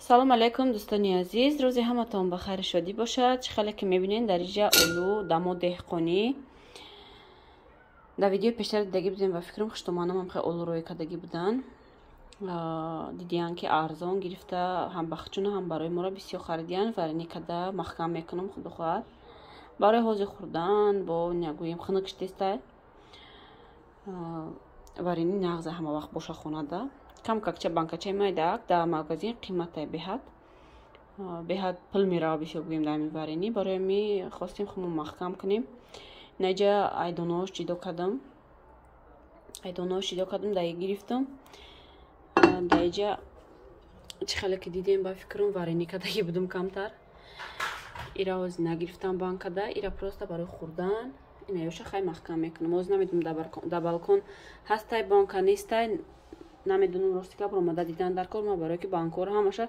Салом алейкум, дӯстони азиз. Рӯзи ҳаматон ба хайру шодӣ бошад. Чӣ хеле ки мебинед, дар инҷа олу дамо деҳқонӣ. Дар видеои пештар дидагӣ будем ва фикрам хуштоманам хеле олу рӯй кардагӣ буданд. Дидиян ки арзон гирифта, ҳам бахчуна, ҳам барои моро бисёр харидиян. Варени када маҳкам мекунам, худо хоҳад. Барои ҳозир хӯрдан бо нагӯем хунук шидестай. Варени нағза ҳама вақт боша хонада. Кам какча банкачаи майдаак дар магазин қиматай беҳад. Беҳад пул мерава бисёр гӯем дар ҳамин варени. Барои ми хостем худмо маҳкам кунем. Наҷа айдонаош ҷидо кардам. Айдонаош ҷидо кардам, даи гирифтам. Даиҷа чӣ хеле ки дидем, ба фикрам варени кардагӣ будум камтар. Ира ҳозир нагирифтам банкада, ира просто барои хӯрдан. Ина ёша хай маҳкам мекунам. Ҳозир намедонам дар балкон ҳастай банка нестай, намедонам, рости гап омада дидан дар кор. Ма барое ки банкҳоро ҳамаша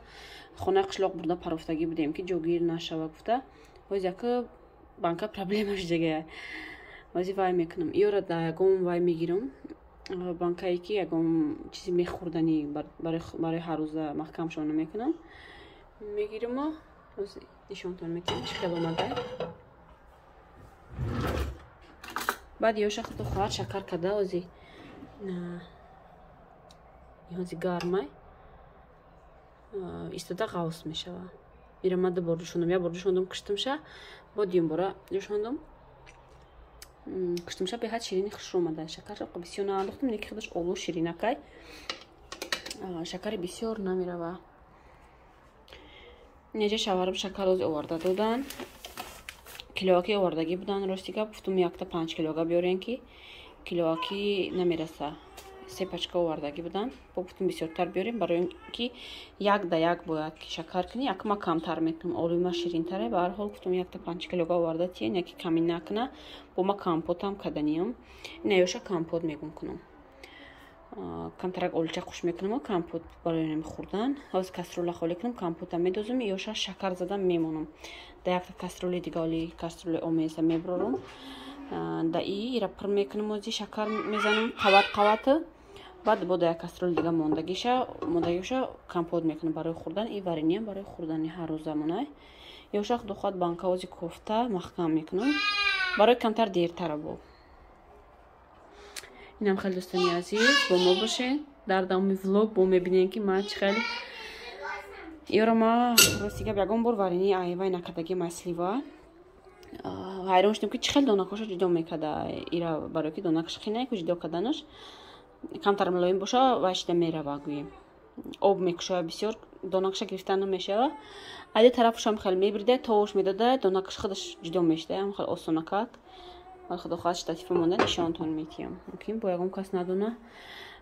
хонаи қишлоқ бурда парофтагӣ будем, ки ҷогир нашава гуфта. Ҳозир яка банка проблема шудагая. Ҳозир вай мекунам. Иёра дар ягон вай мегирам. Банкае ки ягон чизи мехӯрданӣ барои ҳаррӯза маҳкамшона мекунам. Мегиримо, ҳозир нишонтон метиҳам чӣ хел омада. Баъд ёша худо хоҳад шакар карда, ҳозир ҳозир гармай истода ғавс мешава. Ира ма ду бор ҷӯшондам, як бор ҷӯшондам киштимша, бо дуюм бора ҷӯшондам. Киштимша беҳад ширини хушрӯ омада. Шакарша бисёр наандохтам, лекин худаш олу ширинакай. Шакари бисёр намерава. Неҷа шаварам шакар ҳозир оварда додан. Килоаки овардагӣ будан, рости гап гуфтум якта 5 килога биёрен, ки килоаки намераса. Се пачка овардагӣ будан. Бо гуфтум бисёртар биёрем, барои ин ки як да як бояд ки шакар кунӣ, як ма камтар мекунам, олуи ма ширинтаре. Ба ҳар ҳол гуфтум якта 5 килога оварда тиен, яки ками накуна. Бо ма компотам каданиям. Ина ёша компот мегум кунам. Камтарак олуча хуш мекунам, компот барои нами хӯрдан. Ҳозир кастрюля холӣ кунам, компота медозам, ёша шакар зада мемонам. Да якта кастрюли дига, оли кастрюли омеза меброрам. Да и ира пур мекунам, ҳозир шакар мезанам қават қавата. Баъд бо да як кастрюли дига мондагиша компот мекунам барои хӯрдан. И варениям барои хӯрдани ҳаррӯзамонай. Ёша худо хоҳад банка ҳозир кофта маҳкам мекунам. Барои камтар дертара бо. Инам хеле дӯстони азиз, бо мо бошед. Дар давоми влог бо мебинем ки ман чӣ хеле ёро ма рости гап ягон бор варени айвай накардагӣ маслива. Ҳайрон шудем ки чӣ хеле донакҳоша ҷудо мекарда ира, барое ки донакаш қинай ку ҷудо карданаш камтар мулоим боша, вай шида мерава, гӯем об мекушоя бисёр, донакаша гирифта намешава. Айда тарафушам хеле мебирида, товуш медода, донакаш худаш ҷудо мешуда, ам хеле осонакак. Вале худо хоҳад штатифа монда нишонтон метиҳам. Мумкин бо ягон кас надона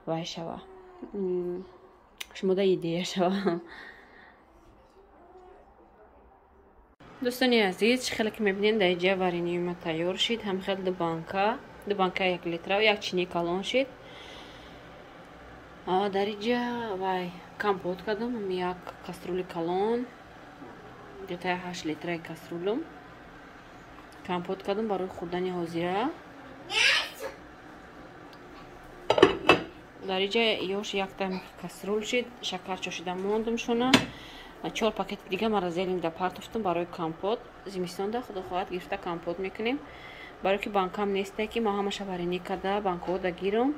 вай шава. Шумода идея шава. Дӯстони азиз, чӣ хеле ки мебинед, дар инҷа варении ма тайёр шид. Ҳам хеле ду банка 1 литра, як чини калон шид. Дар инҷа вай компот кардам, як кастрюли калон, где-то 8 литраи кастрюлум. Компот кардам барои хӯрдани ҳозира. Дар инҷа ёш якта кастрюл шид, шакар чошида мондум шуна. 4 пакети дига морозилник партофтам барои компот. Зимистонда худо хоҳад гирифта компот мекунем. Барои ки банкам несте ки ма ҳамаша варени карда банкҳо гирам.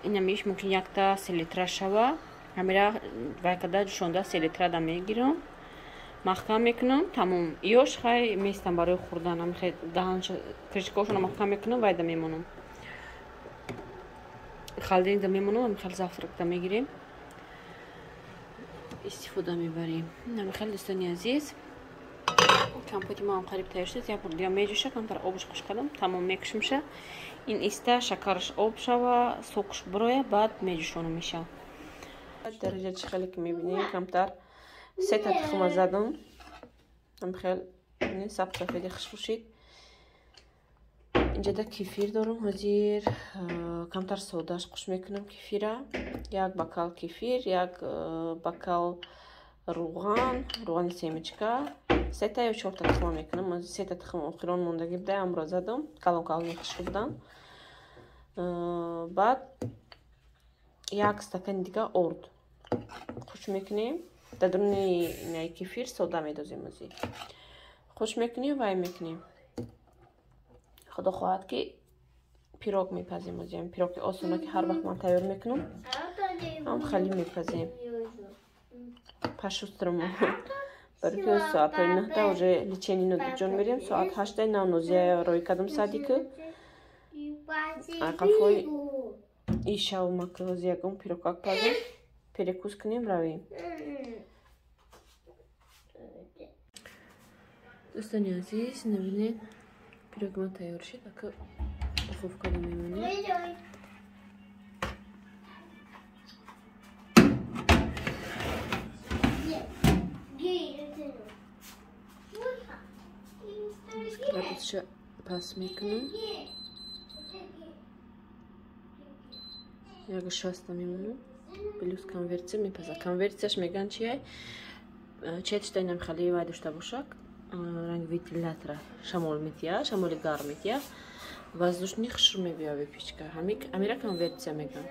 Инамиш мумкин якта 3 литра шава. Ҳамира вай карда ҷӯшонда 3 литра да мегирам. Маҳкам мекунам, тамом. Ёш хай местам барои хӯрдан. Ҳамихе даҳанша крышкаҳошона маҳкам мекунам, вайда мемонам. Холодильник да мемонам, ҳамихел завтрак да мегирем. Истифода мебарем. Ҳамихел дӯстони азиз, компоти ма ҳам қариб тайёр шуд. Як бор дига меҷӯша, камтар обш хуш кардам, тамом мекушимша. Ин иста шакараш об шава, сокш бироя, баъд меҷӯшонам меша. Дараҷа чӣ хеле ки мебинем, камтар сета тухма задам. Ҳамихел сабз сафеди хушрӯ шид. Инҷада кефир дорам, ҳозир камтар содаш хуш мекунам кефира. Як бокал кефир, як бокал руған, руғани семечка. Сета ё 4 тухма мекунам. Ҳозир сета тухм охирон мондагӣ буда, амро задам. Калон калони хушрӯ будан. Баъд як стакани дига орд. Хуш хуш мекунем. Дар дуруни кефир сода медозем ози. Хуш мекунем вай мекунем. Худо хоҳад ки пирог мепазем ози. Пироги осона ки ҳар вақт ман тайёр мекунам. Ҳам хали мепазем. Пашустрому. Барои ки соатҳои 9 уже лечение Нодирҷон мерем. Соат 8 нав Нозия рой кардам садик. Қафои ишавма ки ҳозир ягон пирогак пазем, перекус кунем, равем. Дӯстони азиз, набинед, пироги ман тайёр шуд. Ака духовкада мемонем. Градусша пас мекунам. 1,60 мемонам. Плюс конверсия мепаза. Конверсияш меган чия? Четшта инам хали вай дошта бошак. Ранг вентилятора шамол метия, шамоли гарм метия. Воздушный хушр мебияве печка. Ҳамира конверсия меган.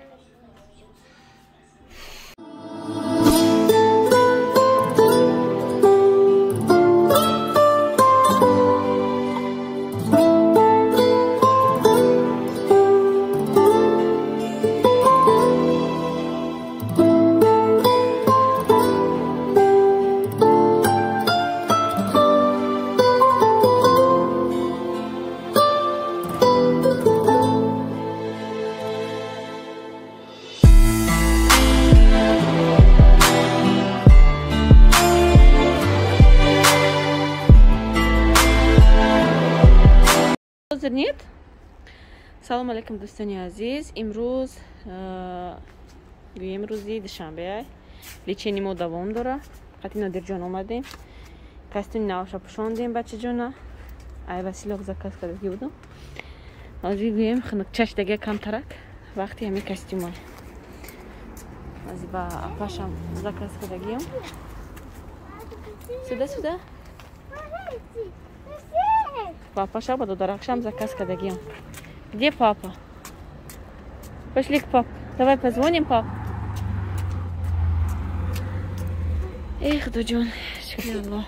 Нет? Салом алейкум, дӯстони азиз. Имрӯз гӯем рӯзи душанбе. Лечение мо давом дора. Қати Нодирҷон омадем. Костюми навша пӯшондем бачаҷона. Ай Василоқ заказ кардаги будам. Ҳозир гӯем хунукчаш дага камтарак. Вақти ҳамин костюма. Ҳозир ба апашам заказ кардагиам. Сюда, сюда. Папа шаба додаракшам заказ кардагиам. Где папа? Пошли к папе. Давай позвоним папе. Эх, Дуджон, шукри Аллоҳ.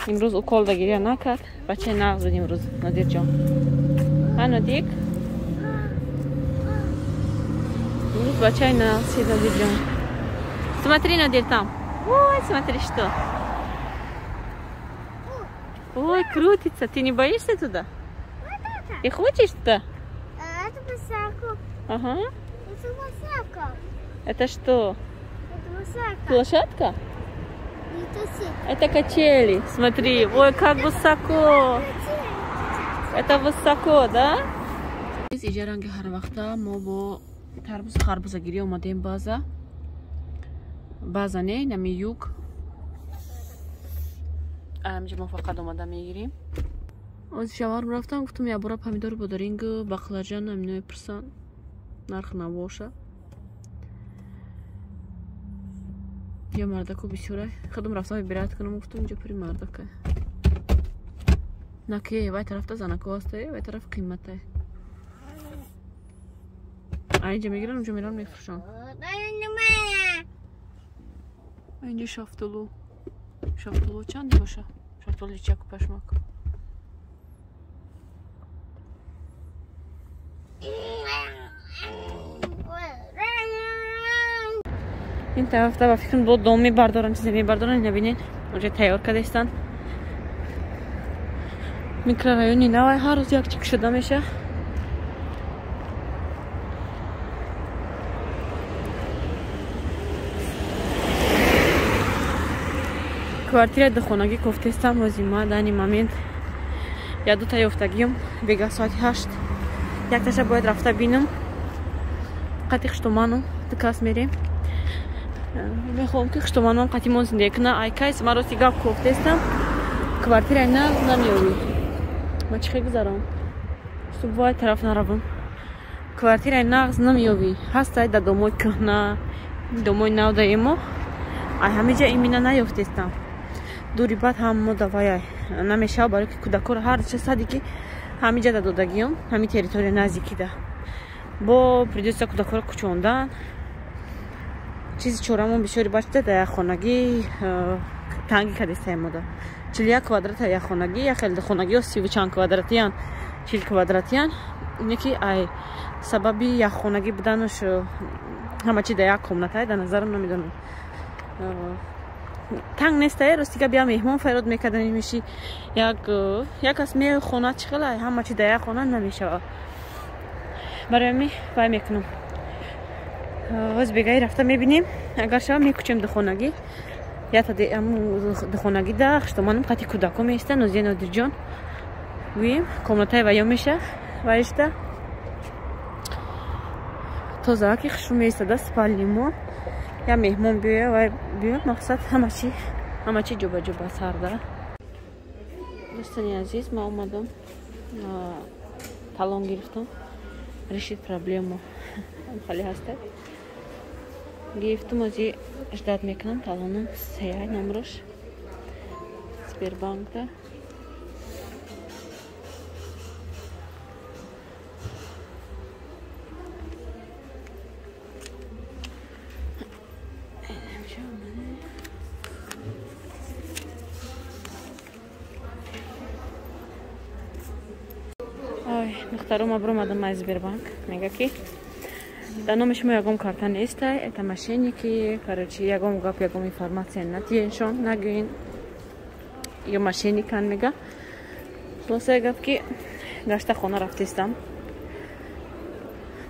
Имрӯз укол да гиря накард. Бачаи нағз буд имрӯз, Нодирҷон. Ҳа, Нодик? Имрӯз бачаи нағз шид, Нодирҷон. Смотри, Нодир, там. Ой, смотри, что. Ой, крутится. Ты не боишься туда? Ты хочешь туда? Это высоко. Ага. Это высоко. Это что? Это высоко. Лошадка? Это качели. Смотри. Ой, как высоко. Это высоко, да? Иҷа ранги ҳар вақта мо бо тарбуз харбузагирӣ омадем база. База не, нами юг. Амҷа мо фақат омада мегирим. Оз шаварм рафтам, гуфтам я бора помидор бодарингу, баклажан амино пурсан. Нарх набоша. Я мардаку бисёра. Худам рафтам выбирать кунам, гуфтам инҷо пури мардака. Наке, вай тарафта занако ҳасте, вай тараф қиммате. А инҷа мегирам, инҷо мерам мефурӯшам. Инҷа шафтолу. Шафтолу чанд боша? Шафтолу личаку пашмак. Ин тарафта ба фикрам бо дом мебардорам, чизе мебардорам, набинед. Уже тайёр кардастанд. Микрорайони навай ҳар рӯз як чик шуда меша. Квартира духонагӣ кофтестам ҳозир ма дани момент я дута ёфтагиём бега соати 8 якташа бояд рафта бинам. Қати хуштоману ду кас мерем. Мехоҳам ки хуштоманам қати мон зиндагӣ кунам. Ай кайс ма рости гап кофтестам. Квартираи нағз намеёбӣ. Ма чӣ хел гузарам? Субҳ вай тараф наравам. Квартираи нағз намеёбӣ. Ҳастай дар домои кӯҳна, домои нав даемо. Ай ҳамиҷа имина наёфтестам. Дури баъд ҳам давай намешава, барои ки кӯдакҳоро ҳар ча саде ки ҳамиҷа да додагиём, ҳамин территория наздикида. Бо придётся кӯдакҳоро кӯчондан. Чизи чорамон бисёри бачта дар якхонагӣ танги кадистаи мода. 41 квадрата якхонагӣ, як хел хонагиҳо 30 чанд квадратиян, 40 квадратиян. Ине ки ай сабаби якхонагӣ буданаш ҳама чи дар як комнатае, дар назарам намедонам. Танг нестае, рости гап я меҳмон фарёд мекардани меши, як кас меои хона чӣ хела, ҳама чи дар як хона намешавад. Барои ҳамин вай мекунам. Оз бегаи рафта мебинем, агар шава мекучем духонагӣ. Ята духонагӣ да хуштоманам қати кӯдако меиста, Нозия Нодирҷон. Гӯем, комнатаи ваё меша, ваишта. Тоза ки хушрӯ меистада спальни мо. Я меҳмон биёя, вай биёя, мақсад ҳама чи ҷоба-ҷо ба сар да. Дӯстони азиз, ман омадам, талон гирифтам. Решит проблему. Хали ҳаста. Гирифтам, ози ждать мекунам талоном сеяй номрош. Сбербанкда. Ой, духтарум обромадам аз Сбербанк. Мега ки дар номи шумо ягон карта нестай, это мошенники, короче, ягон гап, ягон информация натиеншон, нагӯин, ё мошенникан мега. Хулоса гап ки гашта хона рафтестам,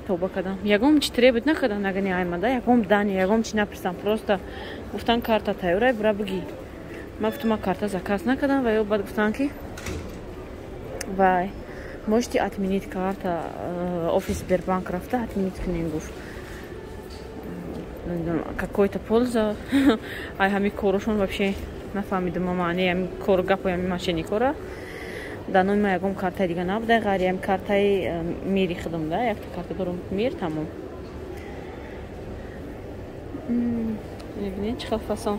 тоба кардам, ягон чи требует накардам, нагани аймада, ягон дани, ягон чи напурсам, просто гуфтан карта тайёрай, бура бигӣ. Ман гуфтам, ман карта заказ накардам, ва ё баъд гуфтан ки вай можете отменить карта, офис Сбербанк рафта отменить кунем, гуфт. Какой-то польза. Ай ҳами корошон вообще нафаҳмидам маънии ҳами кор гапои ҳами мошенникора. Дар номи ман ягон картаи дига набуда, ғайри ҳами картаи мири худам да, якта карта дорам мир, тамом. Мебинед чӣ хел фасон.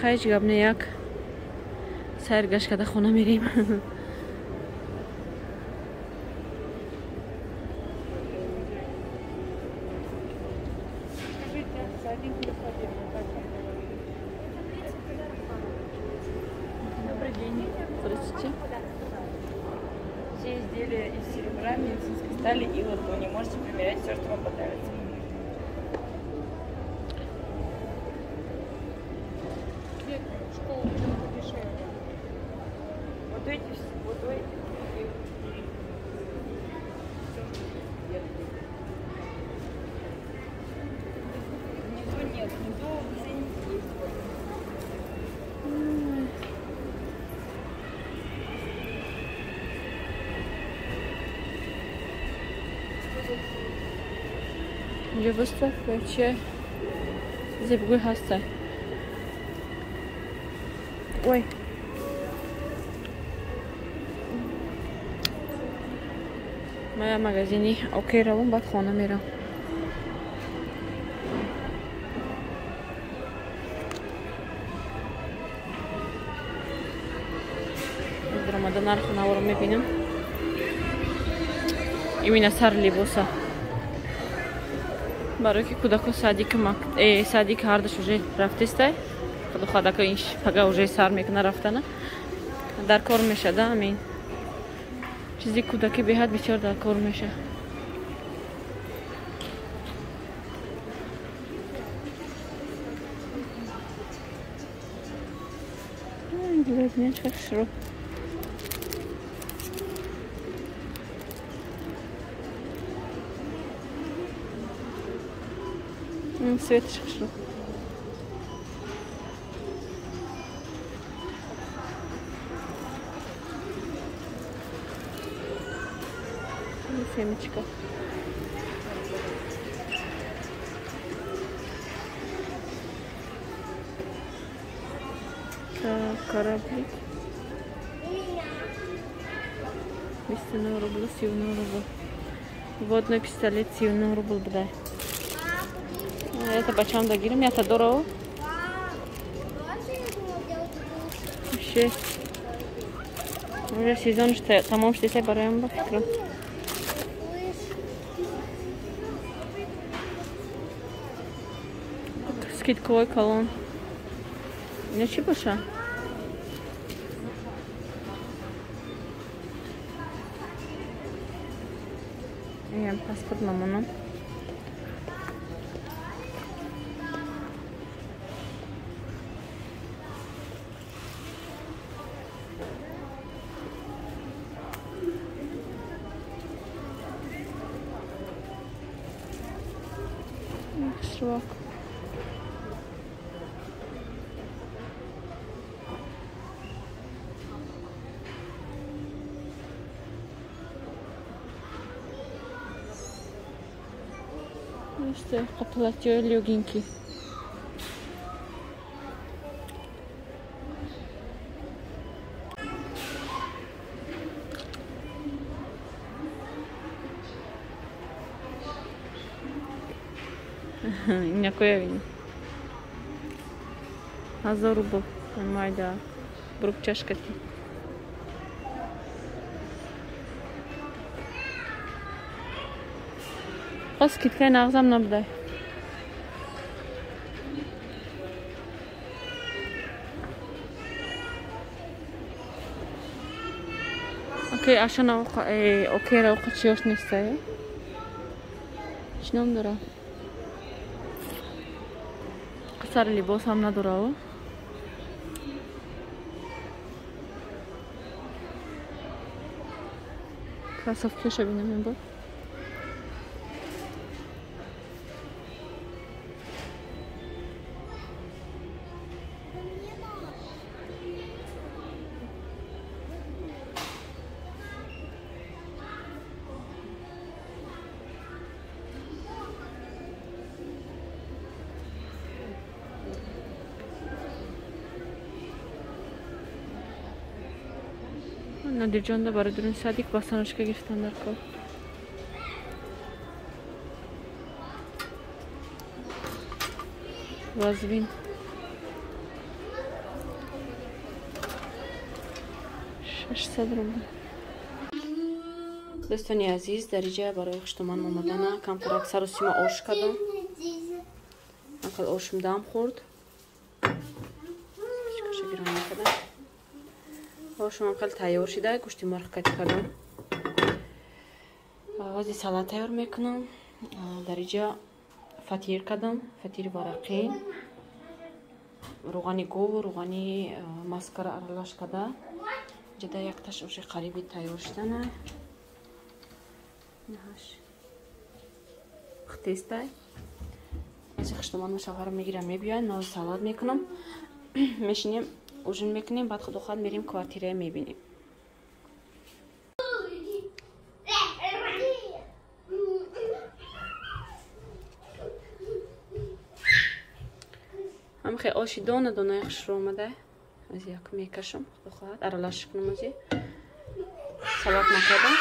Хайч гап не, як сайр гашт карда хона мерем. Добрый день. Здравствуйте. Все изделия из серебра, медицинской стали и латуни. Можете примерять все, что вам понравится. Вот эти, вот эти. Внизу нет, внизу ценники есть. Инҷо выставка чия зебгӯй ҳастай. Ой. Ман як магазини окей равам, баъд хона мерам. Даромада нарху наворо мебинам. Именно сар либоса. Барои ки кӯдако садик садик ҳардаш уже рафтестай. Худо хадако ин пага уже сар мекуна рафтана. Дар кор мешада амин. Чизи кӯдаки беҳад бисёр дар кор меша. Хушрӯ. Светаш хушрӯ. Семечка. Так, кораблик. 29 рубля, 39 рубля. Водный пистолет 39 рубл бдай. Это бачам дагирим, я-то дорого. Вообще. Уже сезон тамом шудеса бароям ба фикрам. Скидковой калон. Ина чӣ боша? Инам паспорт мамонам. Чувак. Что, платье легенький. Някоя 1000 рубл. Майда. Брук чашка ти. Аз скидкаи нағзам набудай. Окей, ашана окей, ра чиёш нестай. Чӣ ном дора? Сари либосам надорав. Кроссовкиша бинам ин бор. Надирҷонда барои дуруни садик басаночка гирифтан дар кор. Вазвин. 600 рубл. Дӯстони азиз, дар иҷа барои хуштоман омадана камтарак сару сима ош кардам. Анқад ошум дам хӯрд. Чикаша гирон накардам. Ошумам хеле тайёр шида, гӯшти мурғ кати кардам. Ҳозир салат тайёр мекунам. Дар иҷа фатир кардам, фатири варақӣ, рӯғани гов, рӯғани маскара аралаш карда. Иҷада якташ оши қариби тайёр шидана. Наҳаш хтестай. Ҳозир хуштоманам шавҳарам мегирам, мебиёянд, ман салат мекунам. Мешинем, ужин мекунем, баъд худо хоҳад мерем квартирая мебинем. Ҳамхе оши дона донаи хушро омада. Аз як мекашам, худо хоҳад аралаш кунам ози. Салат накардам.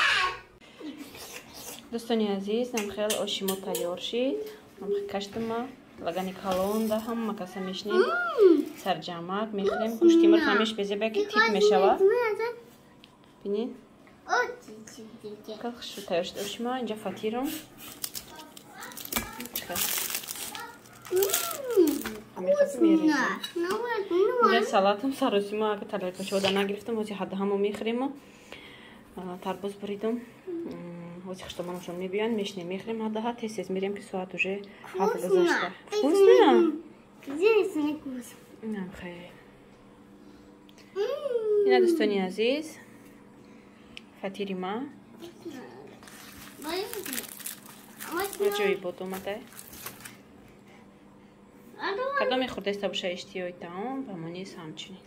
Дӯстони азиз, ҳамхел оши мо тайёр шид. Ҳамхе каштама лагани калонда ҳама каса мешинем. Сарҷамак мехӯрем. Гӯшти мурғ ҳамеш безебе ки тип мешавад. Бинед. Как хушро тайёр шид оши мо. Инҷа фатирам. Инҷа салатам саросима ака тарелкачода нагирифтам. Ҳози ҳаддаҳамо мехӯрем. Тарбуз буридам. Ҳози хуштоманашон мебиёянд, мешинем, мехӯрем ҳаддаҳа. Тез тез мерем ки соат уже 7 гузашта. Вкусно? Ина дӯстони азиз, фатири ма ҷои бод омада. Кадоме хӯрдаиста боша иштиёи таом, ба мо низ ҳамчунин.